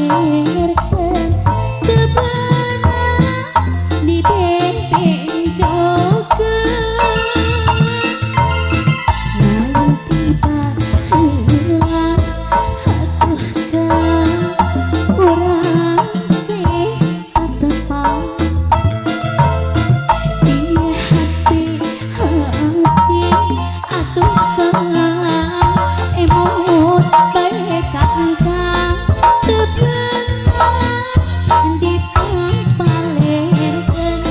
Dipapalirkeun teu beunang dibebenjokeun. Lain ti baheula atuh Kang, urang teh patepang. Di hati-hati atuh Kang, emut bae ka Akang. Teu beunang dipapalirkeun,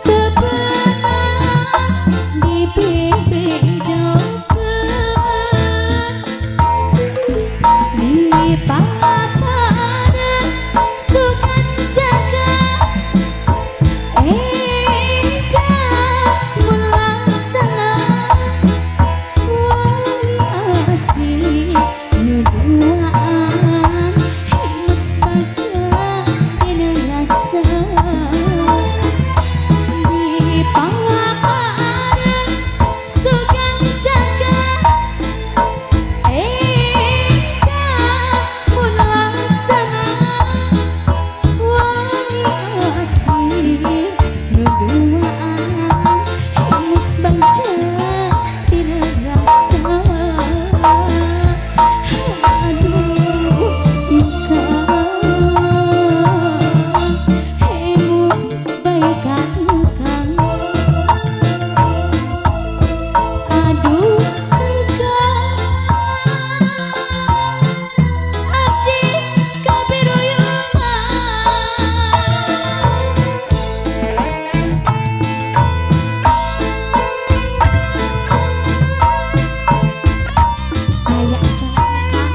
teu beunang dibebenjokeun. Di paparan sugan jaga endah mun laksana wangi asih nu duaan emut bagja dina rasa. Di paparan sugan jaga endah mun laksana wangi asih nu duaan emut bagja dina rasa. Aduh Kang, emut bae ka Akang. Aduh Kang, abdi kabiruyungan. Aya acara, Kang.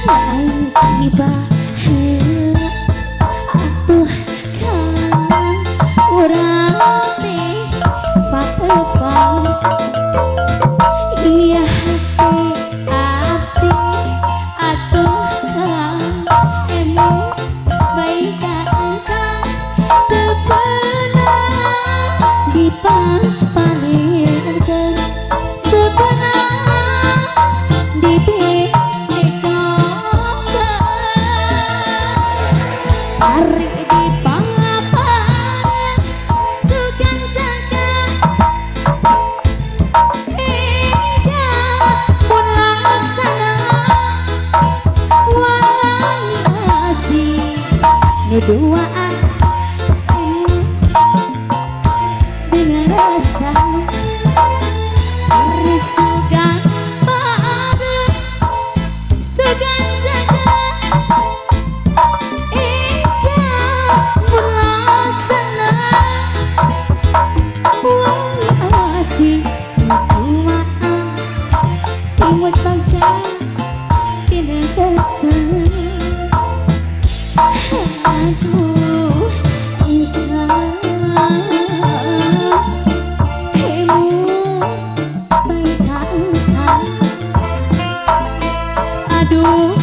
Lain ti baheula atuh Kang, urang teh patepang. Iya hati-hati atuh Kang, emut bae ka Akang. Teu beunang dipapalirkeun, teu beunang dibebenjokeun. Ari di paparan sugan jaga indah mun laksana wangi asih nu duaan emut dina rasa. Ari sugan paran sugan jaga indah mun laksana wangi asih nu duaan emut bagja dina rasa. Aduh Kang, emut bae ka Akang. Aduh.